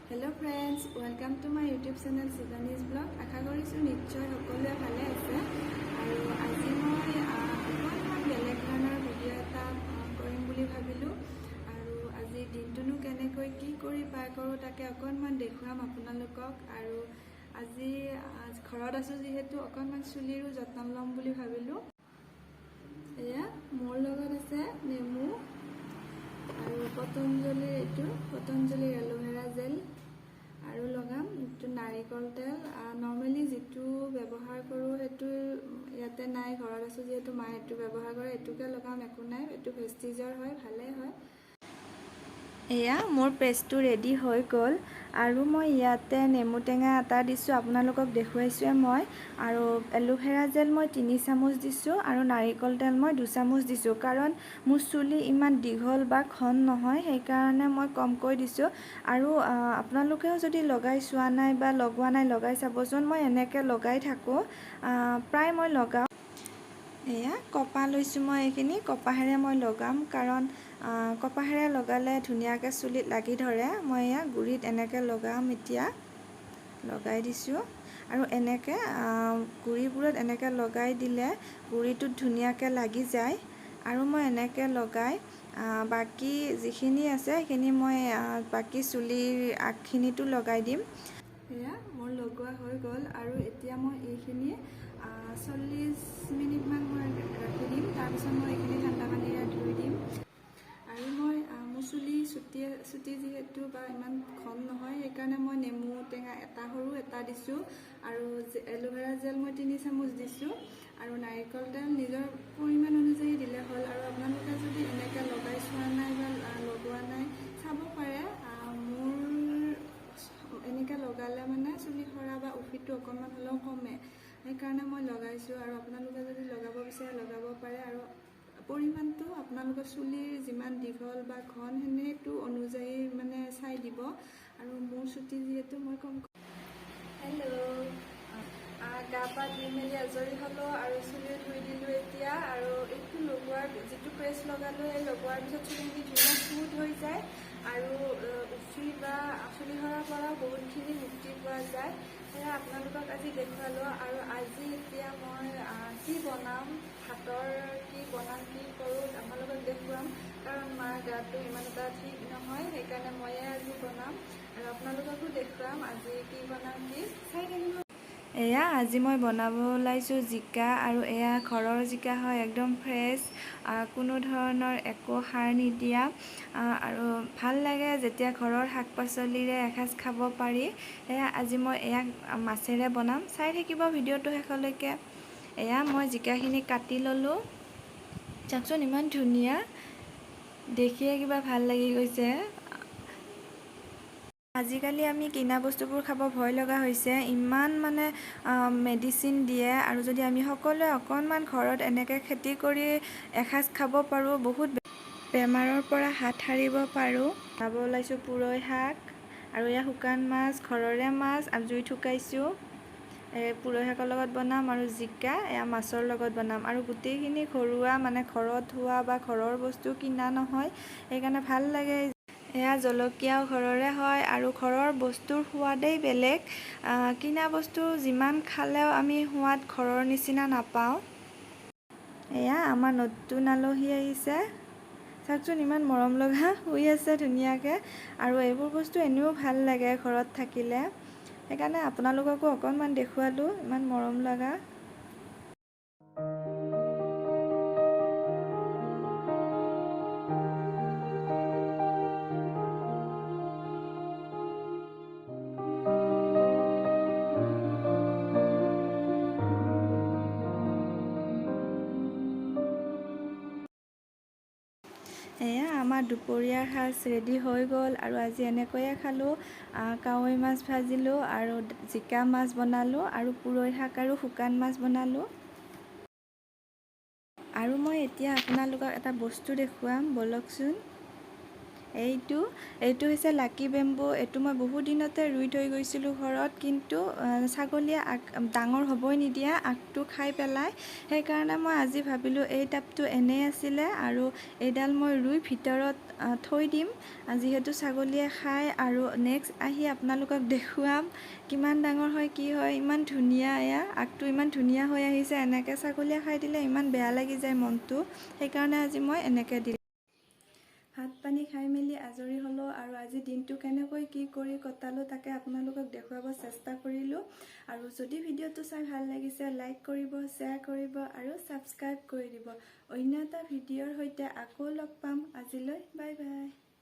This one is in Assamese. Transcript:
Hello friends, welcome to my YouTube channel Shivani's Vlog. আশা কৰিছোঁ নিশ্চয় সকলোৱে ভালে আছে। আৰু আজি মই অকণমান বেলেগ ধৰণৰ ভিডিঅ' এটা কৰিম বুলি ভাবিলোঁ। আৰু আজিৰ দিনটোনো কেনেকৈ কি কৰি পাৰ কৰোঁ, তাকে অকণমান দেখুৱাম আপোনালোকক। আৰু আজি ঘৰত আছোঁ যিহেতু অকণমান চুলিৰো যত্ন ল'ম বুলি ভাবিলোঁ। এয়া মোৰ লগত আছে নেমু আৰু পতঞ্জলিৰ, এইটো পতঞ্জলিৰ এল'ভেৰা জেল আৰু লগাম এইটো নাৰিকল তেল। নৰ্মেলি যিটো ব্যৱহাৰ কৰোঁ সেইটো ইয়াতে নাই। ঘৰত আছোঁ যিহেতু, মায়ে এইটো ব্যৱহাৰ কৰে, এইটোকে লগাম, একো নাই। এইটো ভেষ্টিজৰ হয়, ভালেই হয়। এয়া মোৰ পেষ্টটো ৰেডি হৈ গ'ল আৰু মই ইয়াতে নেমু টেঙা এটা দিছোঁ, আপোনালোকক দেখুৱাইছোঁৱে মই। আৰু এল'ভেৰা জেল মই 3 চামুচ দিছোঁ আৰু নাৰিকল তেল মই 2 চামুচ দিছোঁ, কাৰণ মোৰ চুলি ইমান দীঘল বা ঘন নহয়, সেইকাৰণে মই কমকৈ দিছোঁ। আৰু আপোনালোকেও যদি লগাই চোৱা নাই বা লগোৱা নাই, লগাই চাবচোন। মই এনেকৈ লগাই থাকোঁ, প্ৰায় মই লগাওঁ। এয়া কপাহ লৈছোঁ মই, এইখিনি কপাহেৰে মই লগাম, কাৰণ কপাহেৰে লগালে ধুনীয়াকৈ চুলিত লাগি ধৰে। মই এয়া গুৰিত এনেকৈ লগাম। এতিয়া লগাই দিছোঁ আৰু এনেকৈ গুৰিবোৰত এনেকৈ লগাই দিলে গুৰিটোত ধুনীয়াকৈ লাগি যায়। আৰু মই এনেকৈ লগাই বাকী যিখিনি আছে সেইখিনি মই বাকী চুলিৰ আগখিনিতো লগাই দিম। এয়া মোৰ লগোৱা হৈ গ'ল আৰু এতিয়া মই এইখিনি 40 মিনিটমান মই ৰাখি দিম। তাৰপিছত মই এইখিনি ঠাণ্ডা পানীৰে ধুই দিম। আৰু মই মোৰ চুলি চুটি চুটি যিহেতু বা ইমান ঘন নহয়, সেইকাৰণে মই নেমু টেঙা এটা সৰু এটা দিছোঁ আৰু এল'ভেৰা জেল মই 3 চামুচ দিছোঁ আৰু নাৰিকল তেল নিজৰ পৰিমাণ অনুযায়ী দিলে হ'ল। আৰু আপোনালোকে যদি এনেকৈ লগাই চোৱা নাই বা লগোৱা নাই, চাব পাৰে। মোৰ এনেকৈ লগালে মানে চুলি সৰা বা উফিটো অকণমান হ'লেও কমে, সেইকাৰণে মই লগাইছোঁ। আৰু আপোনালোকে যদি লগাব বিচাৰে, লগাব পাৰে। আৰু পৰিমাণটো আপোনালোকৰ চুলিৰ যিমান দীঘল বা ঘন, সেইটো অনুযায়ী মানে চাই দিব। আৰু মোৰ চুটি যিহেতু মই কম। হেল্ল', গা পা ধুই মেলি আজৰি হ'লোঁ আৰু চুলিও ধুই দিলোঁ এতিয়া। আৰু এইটো লগোৱাৰ, যিটো পেষ্ট লগালোঁ, সেই লগোৱাৰ পিছত চুলিখিনি ধুনীয়া স্মুথ হৈ যায় আৰু উফি বা চুলি সৰাৰ পৰাও বহুতখিনি মুক্তি পোৱা যায়। সেয়া আপোনালোকক আজি দেখুৱালোঁ। আৰু আজি এতিয়া মই কি বনাম, ভাতৰ কি বনাম, কি কৰোঁ আপোনালোকক দেখুৱাম, কাৰণ মাৰ গাটো ইমান এটা ঠিক নহয়, সেইকাৰণে ময়ে আজি বনাম আৰু আপোনালোককো দেখুৱাম আজি কি বনাম কি, চাই থাকিব। এয়া আজি মই বনাব ওলাইছোঁ জিকা। আৰু এয়া ঘৰৰ জিকা হয়, একদম ফ্ৰেছ, কোনো ধৰণৰ একো সাৰ নিদিয়া। আৰু ভাল লাগে যেতিয়া ঘৰৰ শাক পাচলিৰে এসাঁজ খাব পাৰি। এয়া আজি মই এয়া মাছেৰে বনাম, চাই থাকিব ভিডিঅ'টো শেষলৈকে। এয়া মই জিকাখিনি কাটি ল'লোঁ। চাওকচোন, ইমান ধুনীয়া, দেখিয়ে কিবা ভাল লাগি গৈছে। আজিকালি আমি কিনা বস্তুবোৰ খাব ভয় লগা হৈছে, ইমান মানে মেডিচিন দিয়ে। আৰু যদি আমি সকলোৱে অকণমান ঘৰত এনেকৈ খেতি কৰি এসাঁজ খাব পাৰোঁ, বহুত বেমাৰৰ পৰা হাত সাৰিব পাৰোঁ। বনাব ওলাইছোঁ পুৰৈ শাক আৰু এয়া শুকান মাছ, ঘৰৰে মাছ, জুইত শুকাইছোঁ। এই পুৰৈ শাকৰ লগত বনাম আৰু জিকা এয়া মাছৰ লগত বনাম। আৰু গোটেইখিনি ঘৰুৱা, মানে ঘৰত হোৱা বা ঘৰৰ বস্তু, কিনা নহয়, সেইকাৰণে ভাল লাগে। এয়া জলকীয়াও ঘৰৰে হয় আৰু ঘৰৰ বস্তুৰ সোৱাদেই বেলেগ। কিনা বস্তু যিমান খালেও আমি সোৱাদ ঘৰৰ নিচিনা নাপাওঁ। এয়া আমাৰ নতুন আলহী আহিছে, চাওকচোন, ইমান মৰম লগা, শুই আছে ধুনীয়াকৈ। আৰু এইবোৰ বস্তু এনেও ভাল লাগে ঘৰত থাকিলে, সেইকাৰণে আপোনালোককো অকণমান দেখুৱালোঁ, ইমান মৰম লগা। এয়া আমাৰ দুপৰীয়াৰ সাজ ৰেডি হৈ গ'ল আৰু আজি এনেকৈয়ে খালোঁ। কাৱৈ মাছ ভাজিলোঁ আৰু জিকা মাছ বনালোঁ আৰু পুৰৈ শাক আৰু শুকান মাছ বনালোঁ। আৰু মই এতিয়া আপোনালোকক এটা বস্তু দেখুৱাম, ব'লকচোন। এইটো হৈছে লাকি বেম্বু। এইটো মই বহুত দিনতে ৰুই থৈ গৈছিলোঁ ঘৰত, কিন্তু ছাগলীয়ে আগ ডাঙৰ হ'বই নিদিয়ে, আগটো খাই পেলায়। সেইকাৰণে মই আজি ভাবিলোঁ এই টাবটো এনেই আছিলে আৰু এইডাল মই ৰুই ভিতৰত থৈ দিম, যিহেতু ছাগলীয়ে খায়। আৰু নেক্সট আহি আপোনালোকক দেখুৱাম কিমান ডাঙৰ হয়, কি হয়। ইমান ধুনীয়া, এয়া আগটো ইমান ধুনীয়া হৈ আহিছে। এনেকৈ ছাগলীয়ে খাই দিলে ইমান বেয়া লাগি যায় মনটো, সেইকাৰণে আজি মই এনেকৈ দিলোঁ। ভাত পানী খাই মেলি আজৰি হ'লোঁ আৰু আজি দিনটো কেনেকৈ কি কৰি কটালোঁ, তাকে আপোনালোকক দেখুৱাব চেষ্টা কৰিলোঁ। আৰু যদি ভিডিঅ'টো চাই ভাল লাগিছে, লাইক কৰিব, শ্বেয়াৰ কৰিব আৰু ছাবস্ক্ৰাইব কৰি দিব। অন্য এটা ভিডিঅ'ৰ সৈতে আকৌ লগ পাম। আজিলৈ বাই বাই।